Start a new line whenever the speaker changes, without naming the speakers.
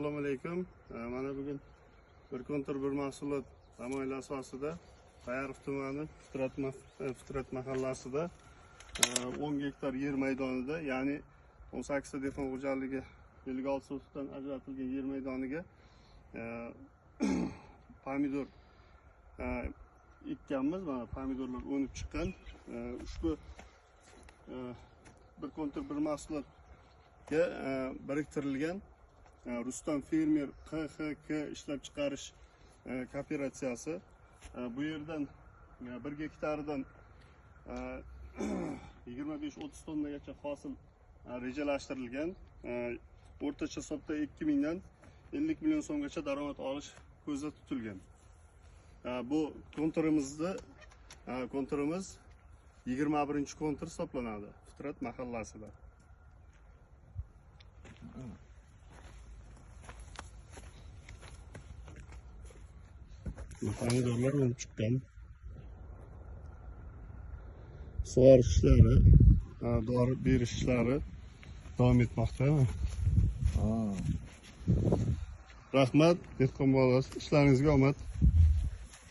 Assalomu alaykum. Mana bugun bir kontur bir mahsulot tamoyili asosida Payariq tumani Fitrat mahallasida 10 gektar yer maydonida, ya'ni 18 ta dehqon xo'jaligi 56 sotixdan ajratilgan yer maydoniga pomidor ekkanmiz. Mana pomidorlar o'nib chiqqan. Ushbu bir kontur bir mahsulotga biriktirilgan Rustam fermer QHK ishlab chiqarish kooperatsiyasi. Bu yerdan 1 gektaridan 25-30 tonnagacha hosil rejalashtirilgan. O'rtacha hisobda 2 mingdan 50 million so'mgacha daromad olish ko'zda tutilgan. Bu konturimiz 21-kontur hisoblanadi Fitrat mahallasida. Pomidorlar o'nib chiqqan. Sug'orish ishlari, dori berish ishlari davom etmoqda. Rahmat, dehqon bolasi, ishlaringizga omad.